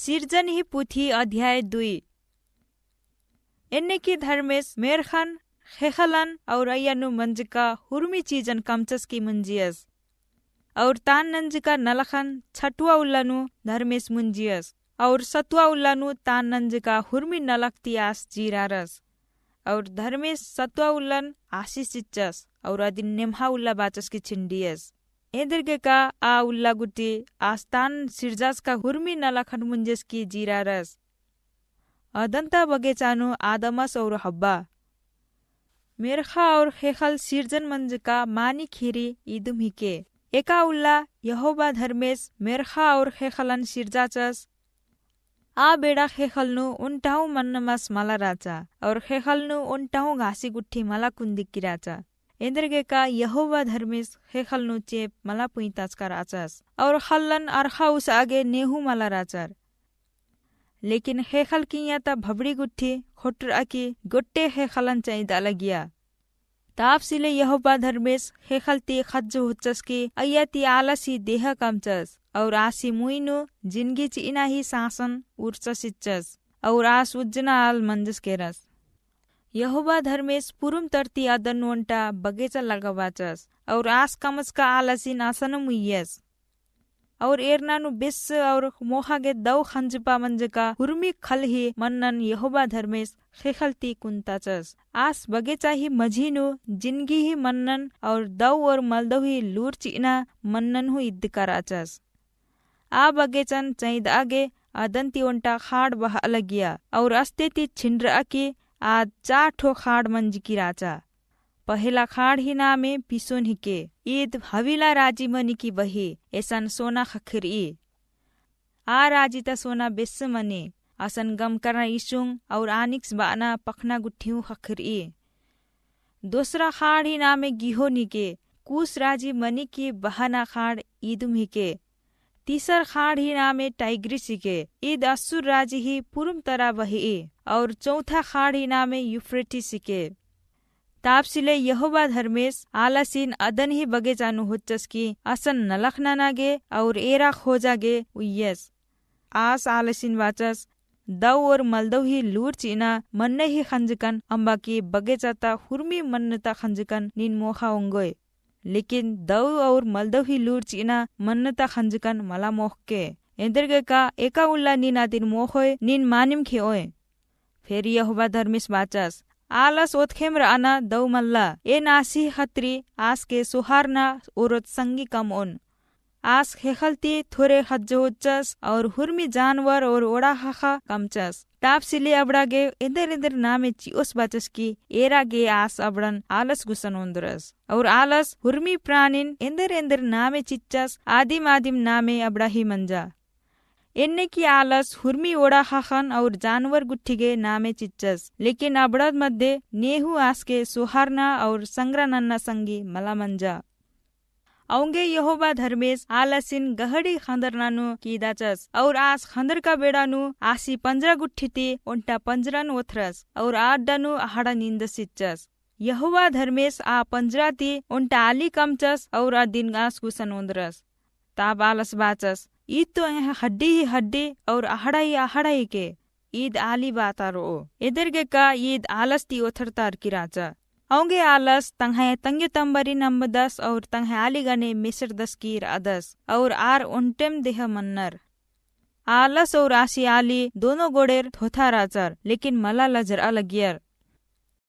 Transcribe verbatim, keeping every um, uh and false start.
सिरजन ही पुथी अध्याय दुई। एन्ने की धर्मेस मेर्ख़न, ख़ेख़लन और अइय्या नू मंजका हुर्मी चीजन कमचस की मुंजियस। और तान नंजका नलख़न छठवा उल्ला नू धर्मेस मुंजियस। और सतवा उल्ला नू तान नंजका हुर्मी नलख़ ती आस जीरारस। और धर्मेस सतवा उल्लन आसिस चिच्चस और अदिन नेम्हा उल्ला बाचस की छिंडियस। एन्देरगेका आ उल्ला गुट्ठी आस तान सिरजासका हुर्मी नलख़न मुंजस की जीरारस। अदन ता बगेचा नू आदमस और हब्बा। मेर्ख़ा और ख़ेख़ल सिरजन मंजका मानी खीरी इदुम हिके। एका उल्ला यहोबा धर्मेस मेर्ख़ा और ख़ेख़लन सिरजाचस। आ बेड़ा ख़ेख़ल नू ओन्टा हूँ मन्न मस मला राचा और ख़ेख़ल नू ओन्टा हूँ घासी गुट्ठी मला कुन्दिकी राचा। एन्देरगेका यहोबा धर्मेस ख़ेख़ल नू चेंप मला पुइताचका राचस और ख़ल्लन अरख़ा उसआ गे नेहू मला राचर। लेकिन ख़ेख़ल किइय्या ता भबड़ी गुट्ठी ख़ोटरआ की गोट्टे ख़ेख़लन चैंदआ लगिया। ताप सिले यहोबा धर्मेस ख़ेख़ल ती ख़ज्ज होच्चस की अइय्या ती आलसी देह कमचस और आसी मुई नू जिनगी चिअना ही साँसन उर्चस चिच्चस और आस उज्जना आल मंजस केरस। यहोबा धर्मेस पुरुम तरती अदन नू ओन्टा बगेचा लगाबाचस और आस कमचका आलसिन असनम उइयस। और एरना नू बेस्स और मोख़ा गे दौ ख़ंजपा मंजका हुर्मी ख़ल्ल ही मन्नन यहोबा धर्मेस ख़ेख़ल ती कुन्ताचस। आस बगेचा ही मझी नू जिनगी ही मन्नन और दौ और मलदौ ही लूर चिअना मन्नन हूँ इद्दका राचस। आ बगेचन चैंदआ गे अदन ती ओन्टा ख़ाड़ बहआ लगिया और अस्ते ती छिंडरआ की आद चार ठो ख़ाड़ मंजकी राचा। पहेला ख़ाड़ ही नामे पिसोन हिके। ईद हवीला राजी मनी की बही, एसन सोना ख़क्खरई। आ राजी ता सोना बेस्स मनी, असन गमकरना इसुंग और आनिक्स बअना पखना गुट्ठी हूँ ख़क्खरई। दोसरा ख़ाड़ ही नामे गिहोन हिके। कूस राजी मनी की बहना ख़ाड़ इदुम हिके। तीसर ख़ाड़ ही नामे टाइग्रिस हिके। ईद अस्सुर राजी ही पुरुम तरा बहई। और चौथा ख़ाड़ ही नामे यूफ्रेटिस हिके। ताप सिले यहोबा धर्मेस आलसिन अदन ही बगेचा नू होच्चस की असन नलख नना गे और एरा खोजा गे उइयस। आस आलसिन बाचस, दौ और मलदौ ही लूर चिअना मन्न ही ख़ंजकन अम्बा की बगेचा ता हुर्मी मन्न ता ख़ंजकन नीन मोख़ा ओंगोय। लेकिन दौ और मलदौ ही लूर चिअना मन्न ता ख़ंजकन मला मोख़के। एन्देरगेका एका उल्ला नीन अदिन मोख़ोय, नीन मानिम खेओय। फेर यहोबा धर्मेस बाचस, आलस ओतखेम रअना दौ मल्ला, एन आसी ख़तरी आस के सोहारना ओरोत संगी कमओन। आस ख़ेख़ल ती थोरे ख़ज्ज होच्चस और हुर्मी जानवर और ओड़ा ख़ाख़ा कमचस। ताप सिले अबड़ा गे एन्देर एन्देर नामे चिओस बाचस की एरा गे आस अबड़न आलस गुसन ओन्द्रस। और आलस हुर्मी प्राणिन एन्देर एन्देर नामे चिच्चस, आदिम आदिम नामे अबड़ा ही मंजा। एन्ने की आलस हुर्मी ओड़ा ख़ाख़न और जानवर गुट्ठी गे नामे चिच्चस, लेकिन अबड़ा मद्दे नेहू आस के सोहारना और संग्रा नन्ना संगी मला मंजा। औंगे यहोबा धर्मेस आलसिन गहड़ी ख़न्दरना नू कीदाचस, और आस ख़न्दरका बेड़ा नू आसी पंजरा गुट्ठी ती ओन्टा पंजरन ओथरस, और आ अड्डा नू अहड़ा निंदस चिच्चस। यहोबा धर्मेस आ पंजरा ती ओन्टा आली कमचस, और अदिन आस गुसन ओन्द्रस। ताब आलस बाचस, ईद तो एंग्है हड्डी ही हड्डी और अहड़ा ही अहड़ा हिके। ईद आली बातारओ। एन्देरगेका ईद आलस ती ओथरतारकी राचा। औंगे आलस तंग्है तंग्यो तम्बरिन अम्बदस और तंग्है आली गने मेसरदस की रअदस और आर ओन्टेम देह मन्नर। आलस और आसी आली दोनों गोड़ेर थोथा राचर, लेकिन मला लजरआ लगियर।